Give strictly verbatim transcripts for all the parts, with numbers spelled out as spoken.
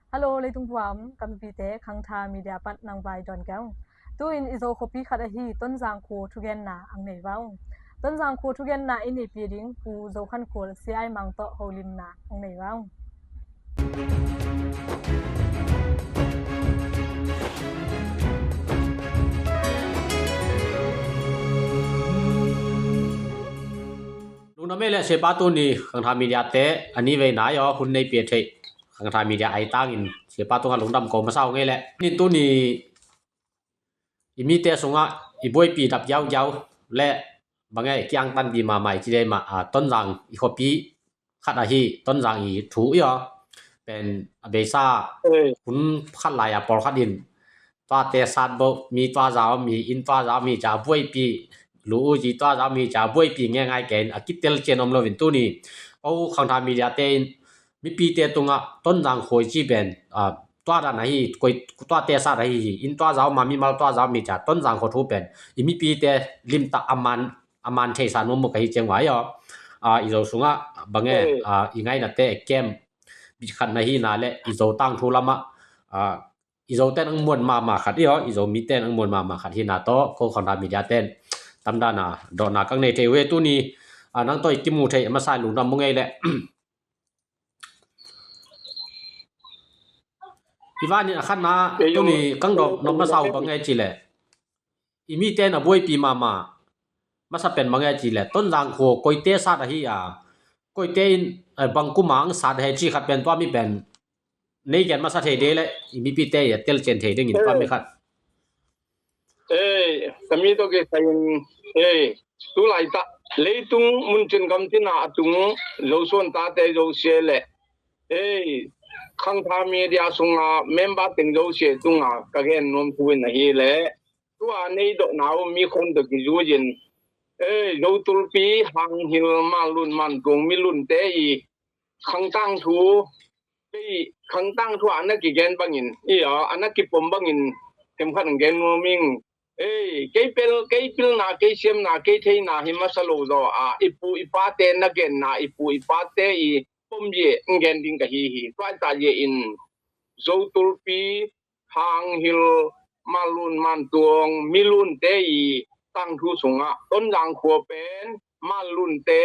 Hello, leitung buam, ka mipite, Khangtha Media pan nang vai dawn keng. Tu-in i Zo khuapi khat ahi Tonzang khua thugenna ang nei vang. Tonzang khua thugenna i neipi ding Pu Zo Khan Khual C I Mang tawh holimna ang nei vang. Lungdam ei le siapa, tuni Khangtha Media te a ni veina aw hun nei pia theih Khangtha Media ai tangin siapa tungah lungdam ko masa uh ngei le. Ni tuni i mite sungah i buaipi dap giaugiau le bang e kiangtan di mahmah i ci dei mah, a, Tonzang i khuapi khat ahi Tonzang i thu i aw pen a beisa hun khat lai a pawlkhat in tuate sat bawh mi, tua zau mi, inn tua zau mi ca buaipi, lu u zi tua zau mi ca buaipi ngengai kei in a kitel cian om loin tuni ko Khangtha Media te in mipite tungah Tonzang khua i ci pen, a, tua dan ahi, koi, tuate sat ahi hi, inn tua zau ma, mimal tua zau mi ca Tonzang khua thu pen i mipite limtak a man, a man theisa nuam uh ka hi ciang vai aw. A, i Zo sungah bang e, a, i ngainate kem bit khat na hina le i Zo tangthu lamah, a, i Zo ten ang muan mahmah khat i aw, i Zo mite ang muan mahmah khat hina tawh ko Khangtha Media ten tamdana dawhna kang nei thei uh e. Tuni, a, nang tawh i kimu thei a masa i lungdam uh ngei le. Hi vanin a khatna tuni kang dawh nop masa uh bang e ci le i mite na buaipi mahmah masa pen bang e ci le Tonzang khua koite sat ahi a, koite in, eh, bang kuma ang sat he ci khat pen tua mi pen nei gen masa thei dei le i mipite i a tel cian thei dingin tua mi khat. Ei, ka mi tawh kisai in, ei, tu laitak leitung muncin gamtina a tung Zosuan tate Zosia le, ei, Khangtha Media sunga member teng Zosia tunga ka gen nuam thu in ahi le, tua nei dawhna uh mi khon tawh kizui in, ei, Zotulpi, Hanghil, Manlun, Mantuang, Milunte i khangtang thu, kei khangtang thu a na kigen bangin i aw, a na kipom bangin themkhat ang gen nuam ing. Ei, kei pel, kei pilna, kei siamna, kei theina hi masa lo zaw a, i pu i pate na genna, i pu i pate i pom ye ang gen ding ka hi hi. Tua ta ye in Zotulpi, Hanghil, Manlun, Mantuang, Milunte i tangthu sungah Tonzang khua pen Manlunte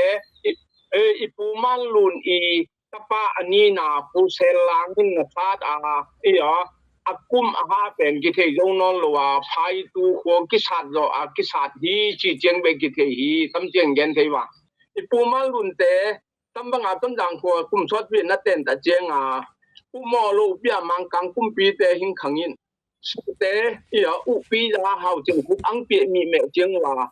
i, eh, i pu Manlun i tapa a nina Pu Sel Lang in na sat a, i aw, a kum a ha pen kithei zo nawn lo a, Phaitu khua kisat zawh a kisat hi ci ciang bek kithei hi, tam ciang gen thei va. I pu Manlunte tam banga Tonzang khua kum sawtpi na ten ta cianga, u maw lo pia Mangkang kumpite hing khangin sute, i aw, upi za Hau Cin Khup ang pia mi meh ciang va,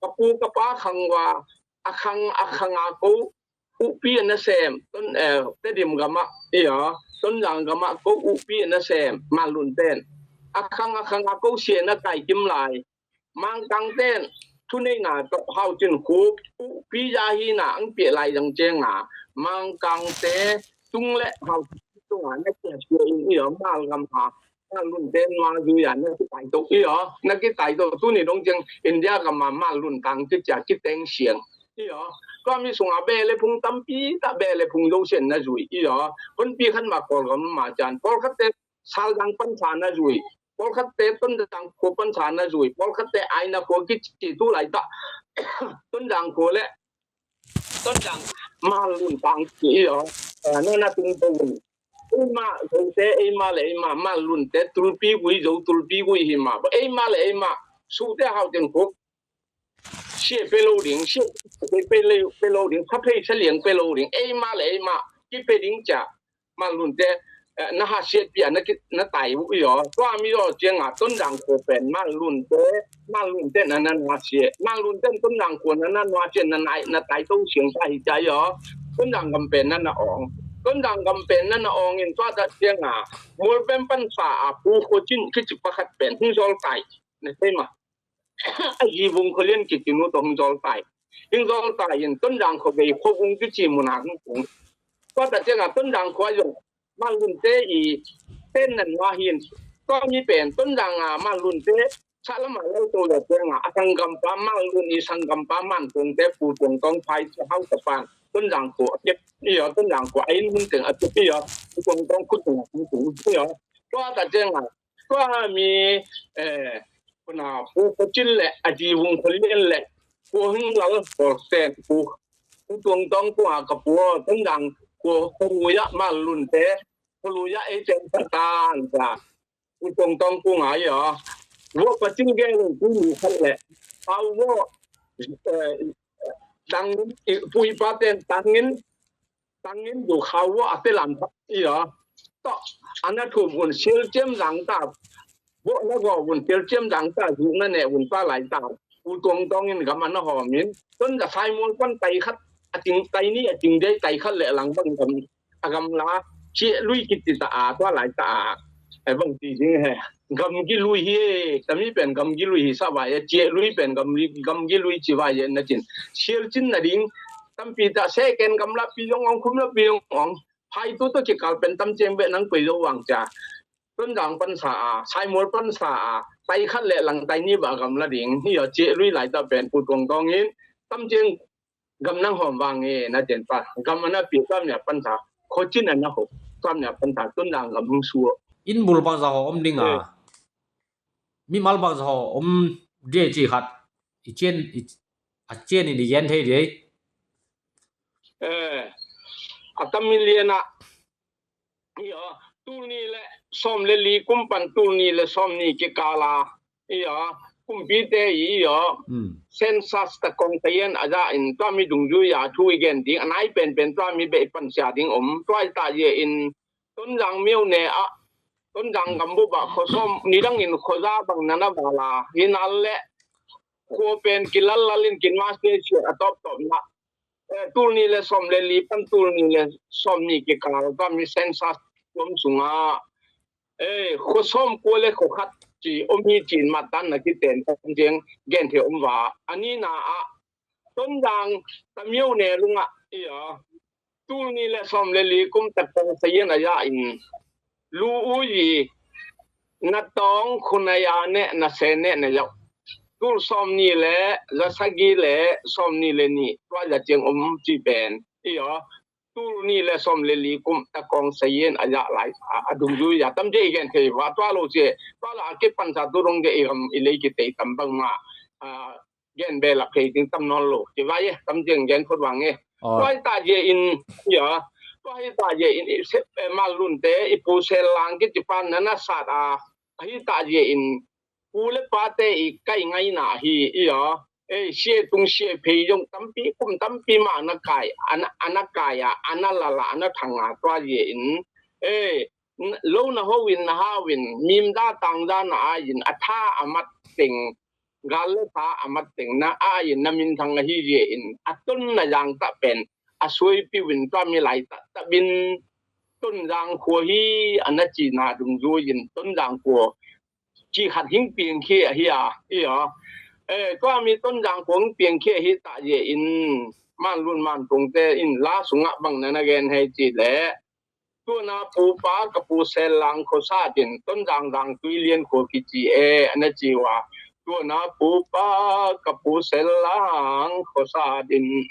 ka pu ka pa khang va, a khang, a khanga ko upi a na sem, Ton, eh, Tedim gamah, i aw, Tonzang gamah ko upi a na sem, Manlun ten. A khang, a khanga ko sia na kai kim lai. Mangkang ten thuneina tawh Hau Cin Khup upi za hina ang pia lai zang cianga, Mangkangte tung le Hau Cin Khup tunga na kia sia in i aw, Malgam ha, Manlunte nua zui a na kitai to i aw, na kitai to tuni dong ciang India gama Manlun tang kicia kiteng siang i aw. Tua mi sunga be le phung tampi ta be le phung Zosian na zui i aw. Honpi khan ma Kawlgam ma cian pawlkhatte Saldang pansa na zui, pawlkhatte Tonzang khua pansa na zui, pawlkhatte Aina khua kici tu laitak Tonzang khua le Tonzang Manlun tang ci i aw. Eh, na na tung to un. Eima Zote, eima le eima Manlunte tulpi gui, Zo tulpi gui hi ma. Eima le eima sute Hau Cin Khup sia pe lo ding, sia pe lo, pe lo ding, sa phei sa liang pe lo ding, eima le eima kipe ding cia Manlunte, eh, na ha siat pia na ki, na tai uh i aw. Tua mi aw cianga Tonzang khua pen Manlunte, Manlunte na na nua sia, Manlunte Tonzang khua na na nua sia, na nai, na tai to siang sa hi cia i aw. Tonzang gam pen na na awng, Tonzang gam pen na na awng in tua ta cianga Mualpem pansa a Pu Khua Cin kici pakhat pen hung zawl tai na thei ma. A zi Vung Khua Lian kici nu tawh hung zawl tai. Hung zawl tai in Tonzang khua vei Khua Vung kici muna hung kung. Tua ta cianga Tonzang khua zong Manlunte i ten nan ma hin. Tua mi pen Tonzang a Manlunte sa lama lo to le cianga a sanggampa Manlun i sanggampa Mantuangte Pu Tuang Tawng Phai ci Hau Tapan. Tonzang khua a kep i aw, Tonzang khua a inn hun teng a kep i aw, Pu Tuang Tawng khut teng a kep i aw. Tua ta ciang a, tua mi, eh, kuna Pu Khuacin le a di Vung Khua Lian le Pu Hing Lal Pawl ten, Pu, Pu Tuang Tawng khua ka pu aw, Tonzang khua, khua lui ah Manlunte, khua lui ah ei teng ka tan ta. Pu Tuang Tawng khua ngai aw. Vua Pacin gen in pu lu khat le. Pau vua, eh, tang, i, pu i pa ten tangin, tangin du khau vua a te lam i aw. Tawh, ana thum un sil ciam zang ta. Vua na go un sil ciam zang ta, zuk na ne un pa lai ta. Pu Tuang Tawng in gam ana hawm in. Tun da sai mual pan tai khat, a ting, tai ni a ting dei tai khat le lang bang gam a gamla, Cieh Lui kiti ta a, tua lai ta a. Ai bang ti ding he. Gamgi Lui hi e, tami pen Gamgi Lui hi sa vai e, Cieh Lui pen Gamgi, Gamgi Lui ci vai e na cin. Sial cin na ding, tampi ta second gamla pi zong ong, khum la pi zong ong. Phai tu to kikal pen tam ciang beh nang pei zo vang cia. Tonzang pan sa a, Saimol pan sa a, tai khat le lang tai ni ba gamla ding. Hi aw, Cieh Lui lai ta pen Pu Tuang Tawng in, tam ciang gam nang hawm vang e na ten pa, gam ana pi, tuam nia pan sa, Khuacin ana hawm, tuam nia pan sa, Tonzang gam hung suak. Inn bul bangza haw om ding a. Eh. Mimal bangza haw om ding ci khat, i cian, i, a cian in i gen thei ding. Eh, a tam mi lian a, i aw, tul nih le sawm le li kum pan tul nih le sawm nih kikal a, i aw, kumpite i, i aw, census ta kong ta ian a za in tua mi dungzui a thu i gen ding, a nai penpen tua mi beh i pan sia ding om, tua i ta ye in Tonzang miau ne a, Tonzang gambup a, khua sawm, nidang in khua za bang nana vala, hinal le, khua pen kilal lal in kinma sia sia a tawp tawp na. Eh, tul nih le sawm le li pan tul nih le sawm nih kikal tua mi census tuam sunga, eh, khua sawm kua le khua khat ci om hi ci in matan na kiten tam ciang gen thei om va. A nina ah, Tonzang tamiau ne lungah, i aw, tul nih le sawm le li kum tak tang sayan a ya in, lu u yi, na tawng khunaya ne, na se ne, na yau. Tul sawm nih le za sagi le sawm nih le nih tua za ciang om ci pen, i aw, tul nih le sawm le li kum ta kong sayan a ya lai a, a dungzui ya tam ciang i gen thei va, tua lo ci, tua la a kipan sa tu dong ge i gam i lei kitei tam bang ma, a, gen belak thei ding tam nawn lo ci vai e, tam ciang gen khut vang e. Tua hi ta ye in, i aw, tua hi ta ye in, i sep, eh, Manlunte, i Pu Sel Lang kiti pan nana sat a, a hi ta ye in, pu le pate i kai ngaina hi, i aw. Eh, sia tung sia phei zong tampi, kum tampi ma na kai, ana, ana kai a, ana lala, ana thanga tua ye in, eh, lo na ho in, na hau in, mim da tang da na a in, a tha a mat teng, gal le tha a mat teng na a in, na minthang ahi ye in, a ton na yang ta pen, a suai piu in tua mi lai ta, ta bin Tonzang khua hi, ana ci na dungzui in Tonzang khua ci khat hing piang khi ahi a, i aw. Eh, tua mi Tonzang khua hing piang khi ahi ta ye in, Manlun Mantungte in la sungah bang nana gen hei ci le, Tuana pupa ka Pu Sel Lang khua sa din, Tonzang Zangtui Lian khua kici e, ana ci ua. Tuana pupa ka Pu Sel Lang khua sa din,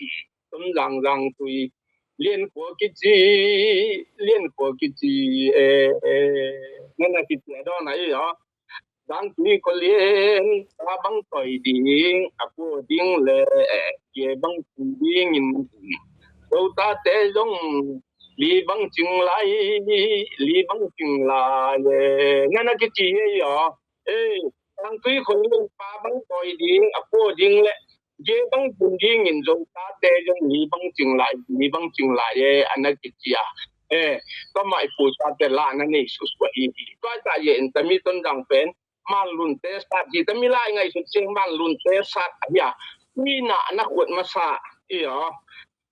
Tonzang Zangtui Lian khua kici, Lian khua kici e, e. Nana kici a dawn a i aw. Zangtui khua lian, ta bang toi ding, a pua ding le, eh, kia bang tung ding in, zo ta te zong, li bang cing lai, li bang cing lai, eh, nana kici e i aw. Eh, Zangtui khua lian, ta bang toi ding, a pua ding le, Ge bang bun ding in Zo tate zong li bang cing lai, li bang cing lai e, ana kici a. Eh, tua mah i pu tate la na nei susua hi hi. Tua ta ye in tami Tonzang pen, Manlunte sat hi, tami lai ngaihsut ciang Manlunte sat hi a. Ui na ana khuat masa, i aw.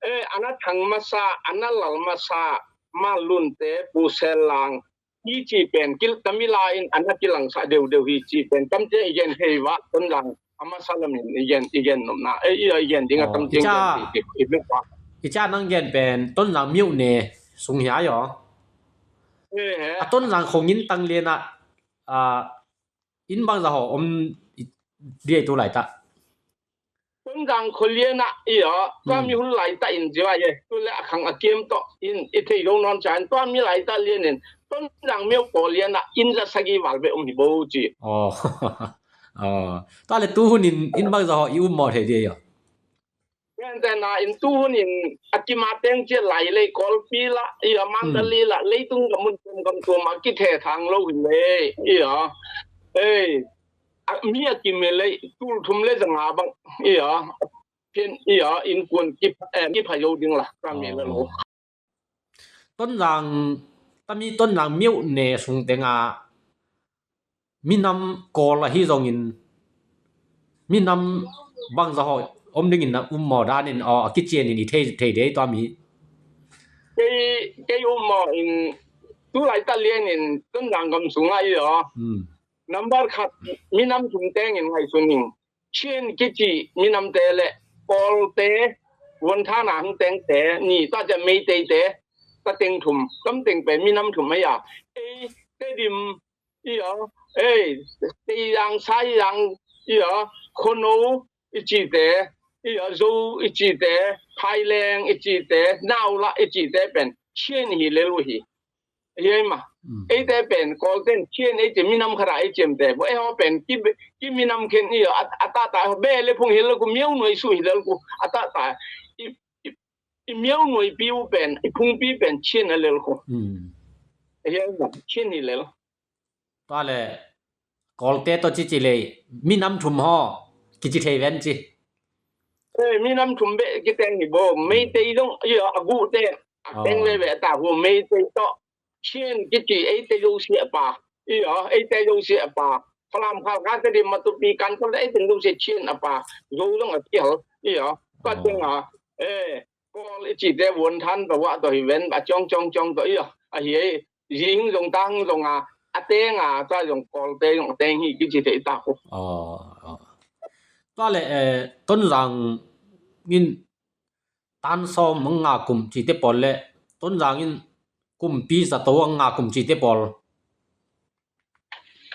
Eh, ana thang masa, ana lal masa, Manlunte, Pu Sel Lang, hi ci pen, kil tami lai in ana kilangsak deuhdeuh hi ci pen, tam ciang i gen thei va, Tonzang a masa lam in i gen, i gen nopna, eh, i, i gen ding a tam ciang i gen thei, i, i bek va. I ca nang gen pen, Tonzang miau ne sung hi a i aw. Eh, he. A Tonzang khua ngin tang lian a, a, inn bangza haw om i, dia i tu lai ta. Tonzang khua lianah i aw, tua mi hun laitah in zia e, tu le a khang a kiam tawh in i thei lo nawn ca in tua mi laitah lianin Tonzang miau paw lianah inn za sagih val beh um hi bo ci. Aw. Aw. Tua le tu hunin inn bangza haw i um maw thei dia aw? Kentena in tu hunin a kima teng cia lai lei Kawlpi lah i aw, Mandalay lah leitung gam mun tuam gam tuam a kithe thang lo hi lei i aw. Ei, a, mi a kim hi lei tul thum le zanga bang i aw. Phian i aw, innkuan kipha, eh, kipha zo ding lah ka mi la lo. Tonzang, tami Tonzang miau ne sung tenga minam Kawl ahi zongin minam bangza haw om dingin na um maw danin aw a kicianin i thei thei dei tua mi. Kei, kei um maw in tu laitah lianin Tonzang gam sungah i aw. Number khat minam thum tengin ngaihsun ning. Chin kici minamte le Kawlte, Vuanthana hang tengte ni, tua cia Meiteite, tua teng thum, tua teng pen minam thum ahi a. Ei, Tedim i aw, ei, Teizang, Saizang i aw, Khono i cite i aw, Zo i cite, Phaileng i cite, Naula i cite pen Chin hi lel uh hi. Hiai ma. Eite pen Kawlten Chin ei ci minam khara ei ciamte bo ei haw pen ki, ki minam khen i aw, a, a tata haw be le phung hi lel ku miau nuai su hi lel ku a tata i, i, i miau nuai pi u pen i phung pi pen Chin a lel ku. Hiai ma Chin hi lel. Tua le Kawlte tawh cici lei minam thum haw kici thei ven ci. Eh, minam thum beh kiteng hi bo Meitei dong i aw, a guhte a teng le ve ta hu Meitei tawh Chin kici eite Zo sia pa i aw, eite Zo sia pa Falam Khalkha Tedim Matupi Kanpur eite Zo sia Chin a pa Zo dong a kihal i aw. Ka teng a eh Kawl i cite Vuanthan tawh Vua tawh hi ven a ciong ciong ciong tawh i aw. A hi ei zi hing zong ta hang zong a a teng a tua zong Kawlte zong a teng hi kici thei ta ku. Aw, aw. Tua le eh Tonzang in tan sawm a nga kum cite pawl le Tonzang in kumpi zato a nga kum cite pawl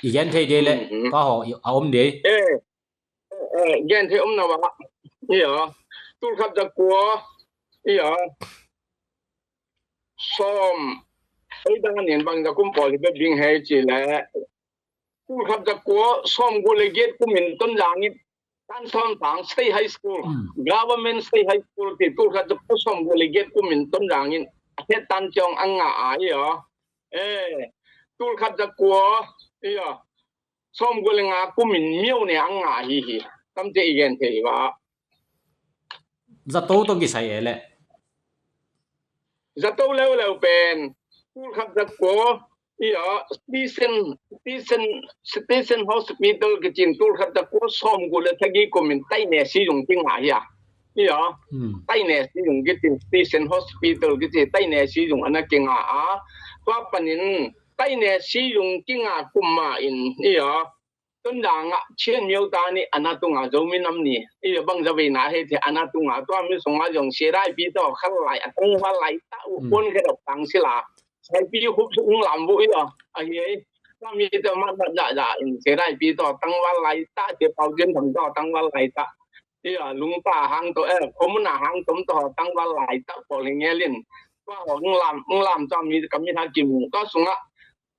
i gen thei dei le tua haw a om dei. Eh, eh, gen thei om na wa i aw, tul khat za kua i aw sawm ei dang a nin bang za kum pawl hi bek ding hei ci le tul khat za kua sawm guk le giat kumin Tonzang in tan sawm tang State High School, Government State High School ti tul khat za kua sawm guk le giat kumin Tonzang in a het tan ciong a nga a i aw. Eh, tul khat za kua i aw sawm guk le nga kumin miau ne a nga hi hi. Tamte i gen thei hi va. Zato tawh kisai e le zato leuleu pen tul khat za kua i aw Station, Station, Station Hospital kicin tul khat za kua sawm guk le sagih kumin taine si zung kinga hi a i aw. Taine si zung kicin Station Hospital kici taine si zung ana kinga a tua panin taine si zung kinga kum ma in i aw Tonzang ah Chin miau ta ni a na tunga Zomi nam ni i bang za veina hei thei a na tunga tua mi sunga zong sirai pi tawh khal lai a tangval lai ta u pon khe dok tang sila saipi hup sung lam bu i aw. A hi ei tua mi tawh mat mat za za in sirai pi tawh tangval lai ta cia pau jin thang tawh tangval lai ta i aw lungta hang tawh eh khomuna hang tom tawh tangval lai ta pawl hi ngelin tua haw ng lam ng lam tua mi ka mi tha kimu tua sunga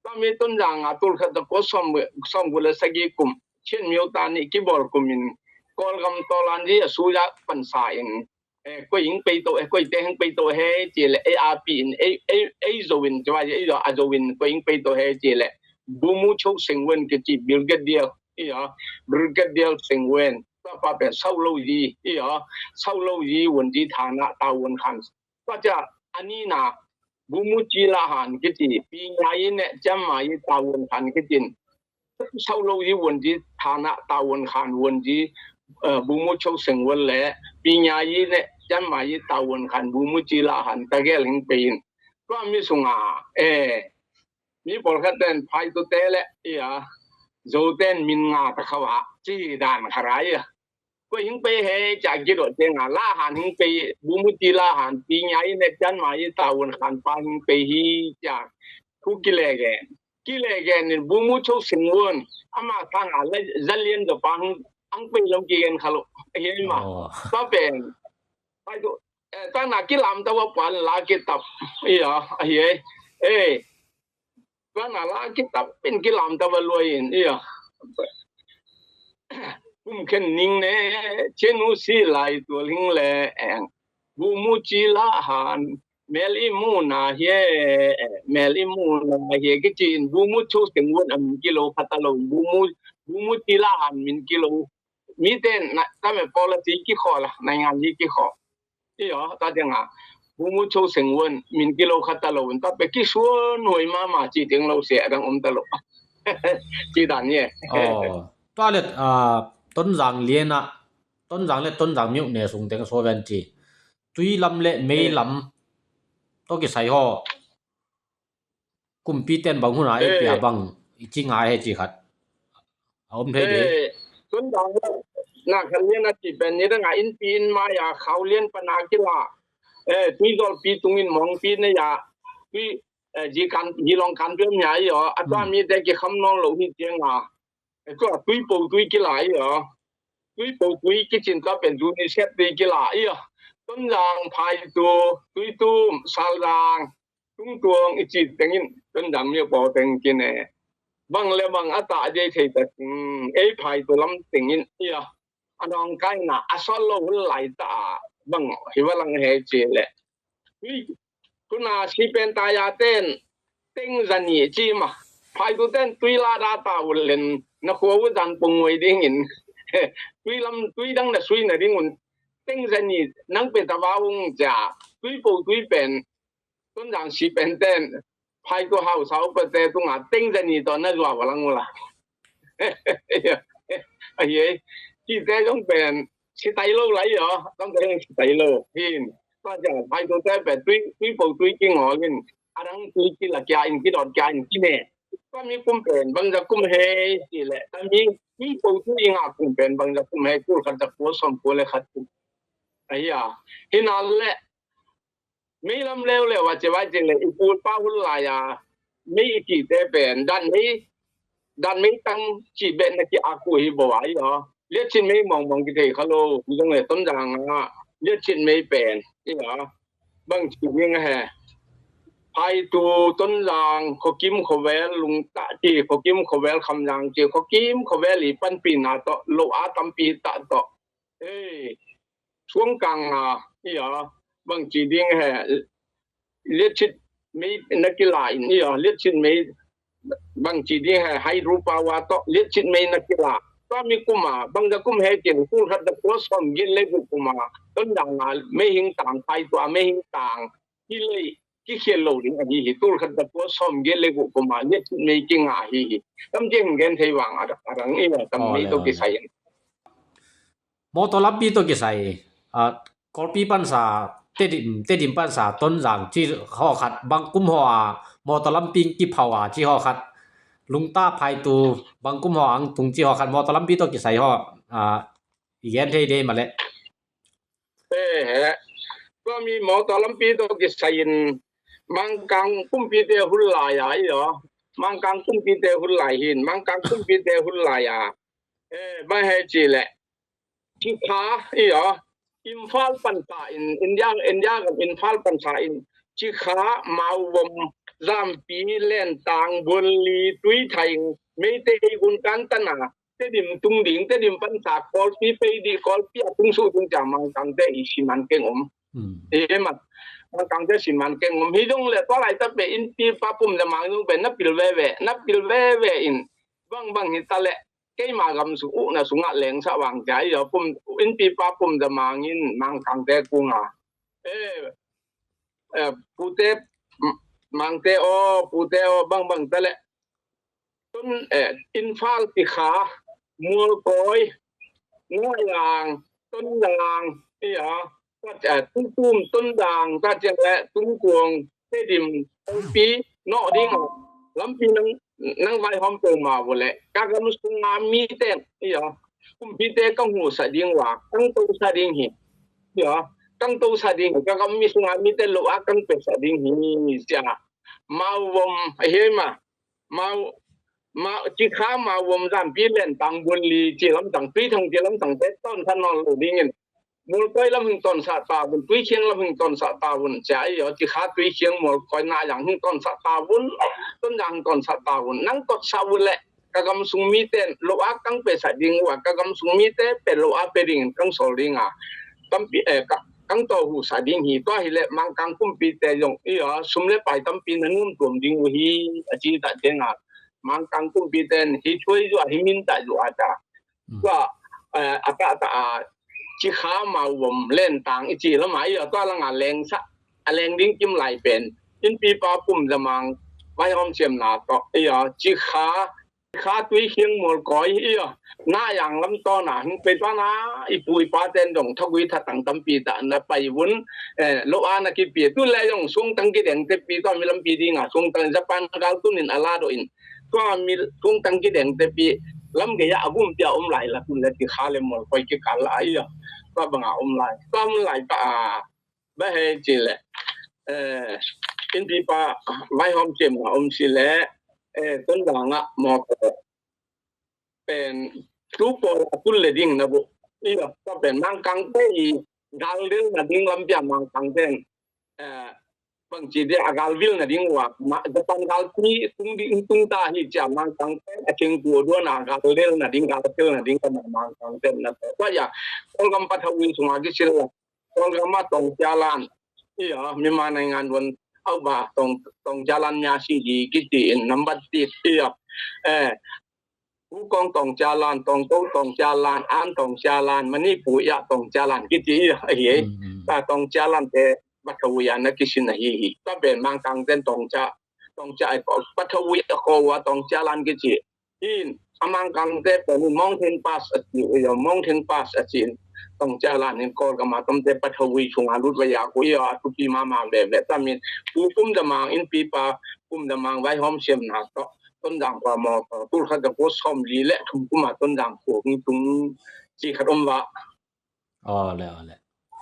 Tami Tonzang a tul khat za kua sawm guk le sagih kum Chin miau ta ni kibawl kumin Kawlgam tawlan zi a suya pansa in eh koi hing pei to eh koi te hing pei to he ci le ei a pi in ei ei ei zo in ci wa ei zo a zo in koi hing pei to he ci le Bumu Cho Seng Wen kici Brigadier i aw Brigadier Seng Wen tua pa pen sau lo zi i aw sau lo zi won zi thana ta won khan tua cia a nina Bumu Ci La Han kici pi nya i ne ciam ma i ta won khan kicin sau lo i won zi thana ta won khan won zi Bumu Cho Seng Wen le pi nya i ne ciam ma i ta won khan Bumu Ci La Han ta gel hing pei in tua mi sunga eh mi pawl khat ten phai tu te le i a zo ten min nga ta khau ha ci dan kharai a Koi hing pei he ca giro te nga La Han hing pei Bumu Ci La Han pi nya i ne cian ma i ta won khan pa hing pei hi ca thu kile gen kile gen in Bumu Cho Seng Wen ama thang a la za lian do pa hing ang pei lam kigen kha lo. Ahi ei ma. Tua pen. Pai tu. Tana kilam tawa puan la kitap. Iya, ahi ei. Eh. Tana la kitap pen kilam tawa luai in. Iya. Kum khen ning ne. Chenu si lai tu ling le. Eng. Bumu ci la han mel i mu na hie, mel i mu na hie kici in bumu cho seng won a min kilo khat a lo, bumu, bumu ci la han min kilo. Mi ten na tame policy kikhaw la, naingan hi kikhaw. Iyo, ta tiang a bumu cho seng won min kilo khat a lo, ta pe kisuan hoi mama ci tiang lo se a dang om ta lo. Ci dan ye. Tua let Tonzang lian a Tonzang le Tonzang miuh ne sung teng so ven ci. Tui lam le mei lam to kisai ho. Kumpi ten bang hun a ei pia bang i ci ngai he ci khat. A om thei de. Tonzang le na khan lian a ci pen ni dang a in pi in mai a khau lian pan a kila. Tui zol pi tung in mong pi ne ya. Tui ji kan ji long kan pi om ya i o. A tua mi te ki kham nong lo hi tiang a. Tua tui po tui kila i a. Tui po tui kicin tua pen tui ni set tui kila i a. Tonzang phai tu, tui tu, salzang, tung tuang i ci tengin Tonzang mi po teng kine. Bang le bang a ta jei thei ta ting, ei phai tu lam tengin i a. A nong kai na a sol lo hul lai ta bang hi va lang he ci le. Tui, tuna si pen ta ya ten teng zani ci ma. Phai tu ten tui la da ta ul len na khua u zan pung ngoi ding in. Tui lam tui dang na sui na ding un. Teng zani nang pe ta va ung ja. Tui po tui pen. Tonzang si pen ten. Phai tu hau sau pa te tu nga teng zani to na zua va lang ula. Ahi ei. Ci te zong pen. Si tai lo lai yo. Zong te zong si tai lo. Hin. Tua ciang phai tu te pen tui, tui po tui ki ngol in. A dang tui ki la kia in ki dot kia in ki ne. Tua mi kum pen bang za kum hei ci le. Tua mi tui po tui nga kum pen bang za kum hei kul khat za kul som kul le khat kum. Ahi a. Hi na le. Mei lam leu leu a ci vai ci le i pu pa hun lai a. Mei i ki te pen dan mei dan mei tang ci bet na ki a ku hi bo a i o. Liat cin mei mong mong ki thei kha lo, zong le Tonzang a liat cin mei pen i a. Bang ci ding a he. Phai tu Tonzang khuakim khuavel Lungta ci khuakim khuavel Khamzang ci khuakim khuavel i panpi na to lo a tampi ta to. Ei, suang kang a i a. Bang ci ding a he. Liat cin mei na kila in i a. Liat cin mei bang ci ding he hydro power to liat cit mei na kila. Tua mi kuma bang da kum he kin tul khat da kua som gel le gu kuma Tonzang a mei hing tang phai tua mei hing tang ki lei ki khial lo ding ahi hi tul khat da kua som gel le gu kuma liat cit mei ki nga hi hi. Tam ci hing gen thei vang a dang i a tam mei to kisai. Motor lampi to kisai a Kawlpi pansa Tedim Tedim pansa Tonzang ci haw khat bang kum haw a motor lampi kiphau a ci haw khat Lungta phaitu bang kum haw ang tung ci haw khat motor lampi to kisai haw a i gen thei de ma le. He he. Tua mi motor lampi to kisai in Mangkang kumpi te hun lai a i aw. Mangkang kumpi te hun lai hin Mangkang kumpi te hun lai a. He ba he ci le. Cikha i aw. Imphal pansa in India India gam Imphal pansa in Cikha, Mauvom, Zampi, Lentang, Bunli, Tuithaing, Meitei gun kan tana Tedim tung ding Tedim pansa Kawlpi pei dih Kawlpi a tung su tung ca Mangkang te i siman keng om. Ema Mangkang te siman keng om hi dong le tua lai ta pe in pi pa pum da mang dong pe na pil veve na pil veve in bang bang hi ta le keima gam su uh na sungah leng sa wang ca i aw pum in pi pa pum da mang in Mangkang te kunga e pute Mangte aw pute aw bang bang ta le Tun eh, Imphal, Tikha, Mualkoi, Ngailang, Tonlang, iya, tat eh, Tungtum, Tondang, tat ciang le Tungkuang, Tedim, Tongpi, Nawh ding, lampi nang nang vai hawm to ma vo le, ka gam sunga mi ten, iya, kumpite ka hmuhsak ding ua, kang tosak ding hi, iya, kang tosak ding hi, ka gam mi sunga mi ten lo a kang pesak ding hi, cia, mau vom, ahi ma, mau ma, Cikha, Mawuam, Zampi, Lentang, Bunli ci lamsang, Tuithang ci lamsang te tawntha nawn lo dingin, Mualkoi lam hing tawnsah ta vun, Tuikhiang lam hing tawnsah ta vun, ci a i aw, Cikha, Tuikhiang, Mualkoi, Nayang hing tawnsah ta vun, Tonzang hing tawnsah ta vun, nang tawtsah vun leh ka gam sung mite lo a kang pehsah ding uh a, ka gam sung mite peh lo a peh dingin kang sawl ding a, tampi, eh, ka, kang tawh huhsa ding hi. Tua hileh Mangkang kumpite zong i aw, sum le pai tampi na nuam tuam ding uh hi, a ci ta ciang a, Mangkang kumpite in hi thuai zuah, hi min ta zuah a ta. Tua, eh, a ta ta a, Cikha, Mawuam, Lentang i ci lam a i aw, tua lang a leng sa, a leng ding kim lai pen, innpipa Pum Za Mang vaihawm siamna tawh i aw, Cikha, Cikha, Tuikhiang, Mualkoi i aw, Nayang lam tawn a hing pei, tua na i pu i pa ten zong thagui thatang tampi ta na pai vun, eh, lo a na kipia, tu le zong Suangtang kideng te pi, tua mi lampi ding a Suangtang Japan gal tun in a la do in, tua mi Suangtang kideng te pi lam gei a a gum pia om lai la, tu le Cikha le Mualkoi kikal a i aw, tua bang a om lai, tua om lai ta a, ba he ci leh, eh, innpipa vaihawm siamna om si leh, eh, Tonzang ah mawtaw pen tu pawl a tun le ding na bu i aw, tua pen Mangkangte i gal lel na ding lam pia Mangkangte in, eh, bang ci dia a gal vil na ding uh a, ma, Japan galpi tung ding tung ta hi ci a, Mangkangte a cing tu duan a gal lel na ding, gal tel na ding ka ma Mangkangte na tua ya, Kawlgam Pathawi sung a kisil la, Kawlgam a Tawng Cia Lan i aw, Myanmar naingan duan au ba Tawng, Tawng Cia Lan mya si di kici in nambat tit i aw, eh, Hukawng Tawng Cia Lan, Tawngto Tawng Cia Lan, An Tawng Cia Lan, Manipur i a Tawng Cia Lan kici i aw, ahi ei. Ta Tawng Cia Lan te Pathawi a na kisin ahi hi. Ta pen Mangkangte in Tawng Cia, Tawng Cia i ko, Pathawi a ko a Tawng Cia Lan kici. In a Mangkangte pen Mountain Pass a ci i aw, Mountain Pass a ci in Tawng Cia Lan in Kawlgam a tomte Pathawi sung a lut va ya ku i aw, a thupi mama veve. Ta min Pu Pum Za Mang, innpipa Pum Za Mang vaihawm siamna tawh Tonzang khua mawtaw tul khat za kua sawm li le thum kum a Tonzang khua hong tung ci khat om va. Aw le, aw le.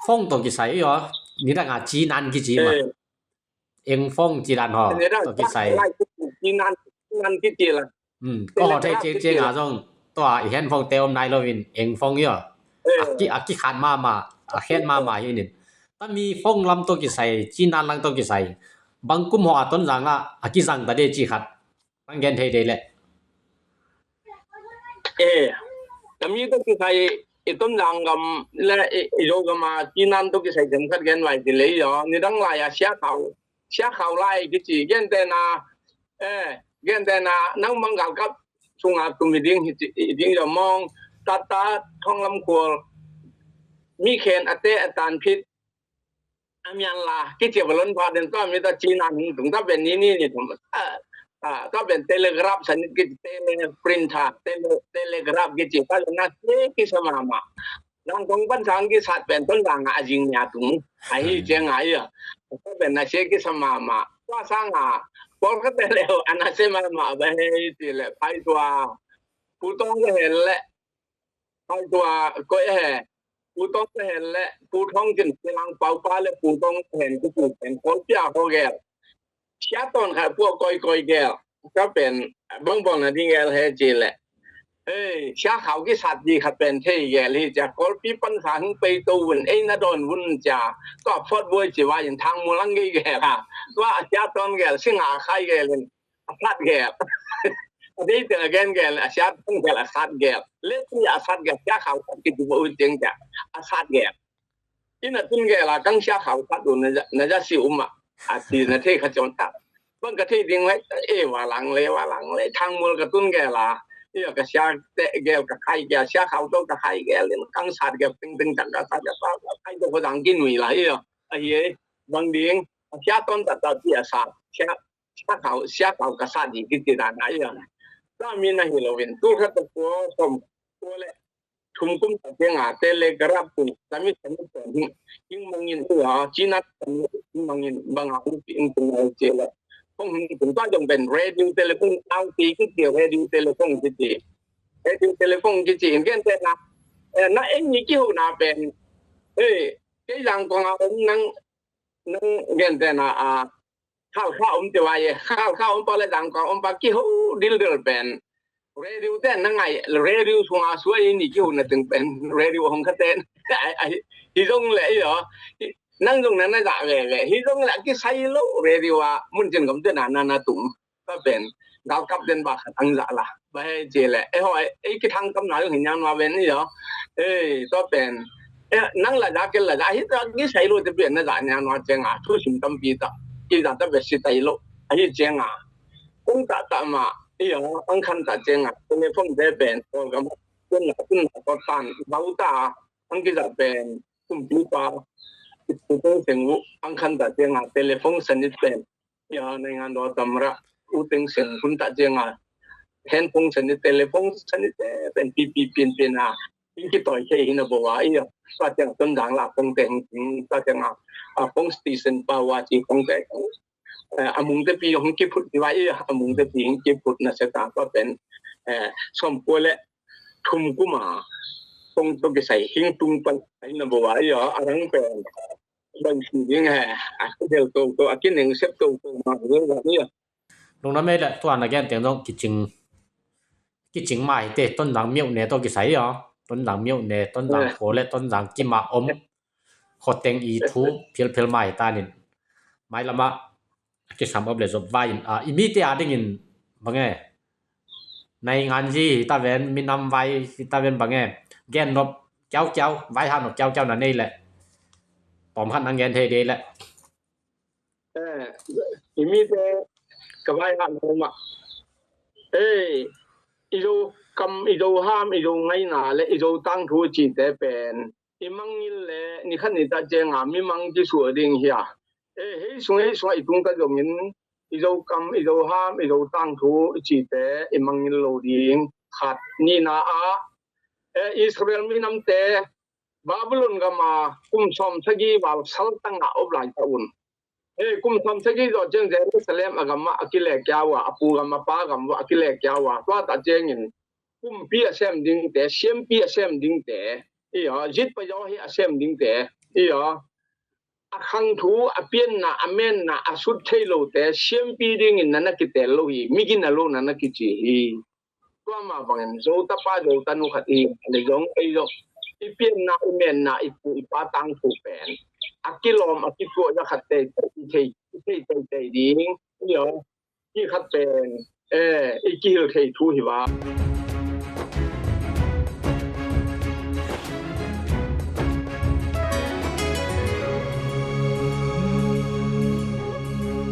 Phone tawh kisai i aw, nidang a Cinan kici ma. Eh. Eng phone ci dan haw, nidang tawh kisai. Cinan, Cinan kici la. Hmm, ko haw thei ciang ciang a zong tua i hen phone te om nai lo in eng phone i aw. Eh. A ki, a kikhat mama, a khen mama hi nin. Ta mi phone lam tawh kisai, Cinan lam tawh kisai. Bang kum haw a Tonzang ah a kizang ta de ci khat. Nang gen thei dei leh. Eh, tami tawh kisai, i Tonzang gam le i, i Zogam a Cinan tawh kisai themkhat gen vai ti lei aw. Nidang lai a Sia Khau, Sia Khau lai kici, gentehna, eh, gentehna, nang bang galkap sung a tum hi ding, hi ding aw, Mawng, Tata, Thawng Lam Khual, mi khen a te a tan phit, a mian la kici a balon pha den, tua mi ta Cinan hing tung, ta pen ni ni ni tung. Ah, ah, ta pen telegraph sa ni kici, tele printer, tele, telegraph kici, ta le na se kisa mama. Zangkong pan sang kisat pen Tonzang a zing nia tung. Ahi ciang a i aw. Ta pen na se kisa mama. Tua sang a, Kawlgam te le a na se mama ba he ti le, pai tua. Pu Tawng ka hen le, pai tua, koi he, Pu Tawng ka hen le, Pu Thawng Cin, Pu Lang Pau pa le Pu Tawng ka hen, ku pu pen Kawlpi a haw gel. Sia Tawn khat pua koi koi gel. Ka pen, bang bawl na ding gel he ci le. Hei, Sia Khau kisat di khat pen thei gel hi cia, Kawlpi pan sa hing pei to vun, ei na dawn vun cia. Tua Fort Buai ci vai in Thang Mual ang gei gel a. Tua Sia Tawn gel, Singa a khai gel in. A sat gel. A dei teng a gen gel, a Sia Tawn gel, a sat gel. Leti a sat gel, Sia Khau sat kici bo u teng cia. A sat gel. Inn a tun gel a kang Sia Khau sat u na ja, na ja si um a. A ti na thei kha cion ta. Bang ka thei ding lai, e wa lang le, wa lang le, Thang Mual ka tun gel a. I aw ka sia te gel ka khai gel, Sia Khau to ka khai gel, in kang sat gel, teng teng tak ka sat gel, sat gel, khai to ko dang kin wi la, i aw. Ahi e, bang ding, a Sia Tawn ta ta ti a sat. Sia Sia Khau, Sia Khau ka sat hi kici dan a i aw. Tua mi na hi lo in, tul khat ta kua sawm kua le thum kum ta ciang a telegraph tung, tami tami tung hi. Hing mangin tua, Cinan tami hing mangin bang a hing pi hing tung a i ci le. Phone hing tung tua zong pen radio telephone, au ti kici radio telephone kici. Radio telephone kici in gentehna. Eh, na eng ni kiho na pen. Eh, kei Zangkong a om nang, nang gentehna a Khalkha om te vai e, Khalkha om pa le Zangkong om pa kiho dildel pen. Radio te na ngai, radio sunga suai ni kiu na ting pen radio hong kha ten. Ai, ai, hi zong le i aw. Nang zong na na za ve ve. Hi zong le kisai lo radio a mun cin gam te na na na tung. Tua pen galkap den ba khat ang za la. Ba he ci le. E hoi, e kithang kam na yung hin yang nua ven i aw. E, tua pen. E, nang la za kel la za hi ta kisai lo te pen na za nya nua cenga. Thu sim tam pi ta. Ki za ta be si tai lo. Ahi cenga. Kung ta ta ma. I aw, ang khan ta cenga. Telephone te pen. Kol gam. Kun na kun na ko tan. Bau ta. Ang ki za pen. Kumpipa. Itu seng u. Ang khan ta cenga. Telephone sanit pen. Ya, naingan do tamra. U teng seng kun ta cenga. Handphone sanit, telephone sanit pen pipi pin pin a. Ing ki toi ke hina bo wa. Iya. Sa ceng ton dang la kong teng. Sa ceng a. A kong station pa wa ci kong teng. Eh, a mung te pi hong kiphut ti va i, a mung te pi hong kiphut na se ta pa pen, eh, som kua le thum kuma kong to kisai hing tung pan ai na bo va i, a rang pen ban si ding he, a kidel to to, a kineng sep to to ma ve va i. Lungdam ei le tua na gen teng zong kicing, kicing mai te, Tonzang miau ne to kisai i, Tonzang miau ne, Tonzang kua le Tonzang kima om. Khoteng i thu phialphial mai ta nin. Mai lama kisam op le zop vai in, a, i mite a dingin bang e. Naingan zi hi ta ven, minam vai hi ta ven bang e. Gen nop kiaukiau, vai ha nop kiaukiau na nei le. Tom khat nang gen thei dei le. Eh, i mite ka vai ha nop ma. Eh, i zo kam, i zo ham, i zo ngaina le, i zo tangthu cite pen. I mangngilh le, ni khat ni ta cenga, mi mang kisuah ding hi a. Eh, hei sung, hei sung, i tung ka zongin, i zo kam, i zo ham, i zo tangthu, i cite, i mangngilh lo ding, khat, nina a, eh, Israel minamte, Babylon gama, kum sawm sagi val saltanga op lai ta un. Eh, kum sawm sagi zaw ciang Jerusalem a gama a kile kiawa, a pu gama pa gama a kile kiawa, tua ta ciangin, kumpi a sem dingte, siampi a sem dingte, i aw, zit pa yaw hi a sem dingte, i aw, a khang thu, a pianna, a menna, a sut thei lote, siampi dingin na na kitel lo hi, migina lo na na kici hi. Tua ma bangin, zo tapa, zo tanu khat i, le zong, ei zong, i pianna, i menna, i pu, i pa tangthu pen. A kilawm, a kituah za khat tei, i thei, i thei, tei, tei ding, i aw, i khat pen, eh, i kihil thei thu hi va.